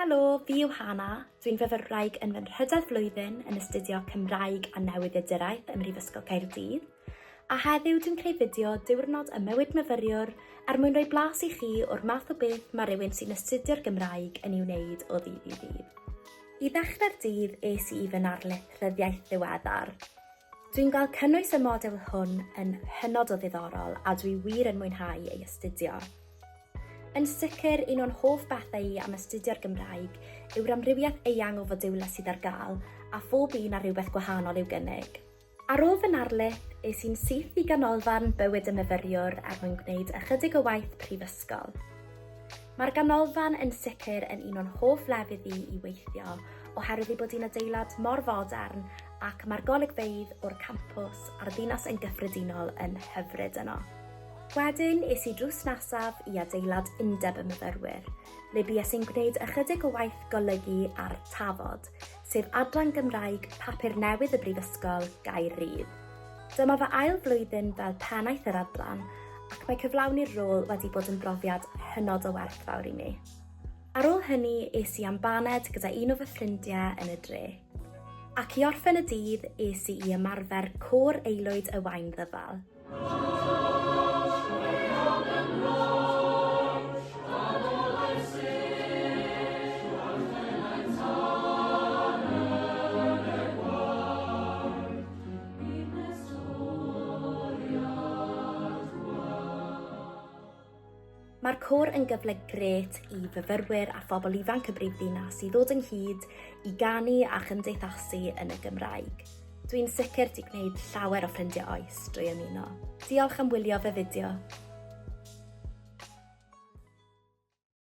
Helo, fi yw Hana. Dwi'n fyfyrwraig yn fy nhrydedd flwyddyn yn astudio Cymraeg a Newyddiaduraeth ym Mhrifysgol Caerdydd, a heddiw dwi'n creu fideo diwrnod ym mywyd myfyriwr er mwyn rhoi blas i chi o'r math o beth mae rhywun sy'n astudio'r Gymraeg yn ei wneud o ddydd i ddydd. I ddechrau'r dydd es i i fy narlith rhyddiaith ddiweddar. Dwi'n gweld cynnwys y modiwl hwn yn hynod o ddiddorol a dwi wir yn mwynhau ei astudio. Yn sicr, un o'n hoff bethau i am astudio'r Gymraeg yw'r amrywiaeth eang o fodiwlau sydd ar gael, a phob un â rhywbeth gwahanol i'w gynnig. Ar ôl fy narlith, es i'n syth i Ganolfan Bywyd y Myfyriwr er mwyn gwneud ychydig o waith prifysgol. Mae'r ganolfan yn sicr yn un o'n hoff lefydd i i weithio oherwydd ei bod hi'n adeilad mor fodern ac mae'r golygfeydd o'r campws a'r ddinas yn gyffredinol yn hyfryd yno. Wedyn es i drws nesaf i adeilad Undeb y Myfyrwyr, le bues i'n gwneud ychydig o waith golygu ar Tafod, sef adran Gymraeg papur newydd y Brifysgol, Gair Rydd. Dyma fy ail flwyddyn fel pennaeth yr adran, ac mae cyflawni'r rôl wedi bod yn brofiad hynod o werthfawr i mi. Ar ôl hynny, es i am baned gyda un o fy ffrindiau yn y dre. Ac i orffen y dydd, es i i ymarfer Côr Aelwyd y Waun Ddyfal. Mae'r côr yn gyfle grêt i fyfyrwyr a phobl ifanc y brifddinas i ddod ynghyd i ganu a chymdeithasu yn y Gymraeg. Dwi'n sicr 'di gwneud llawer o ffrindiau oes drwy ymuno. Diolch am wylio fy fideo.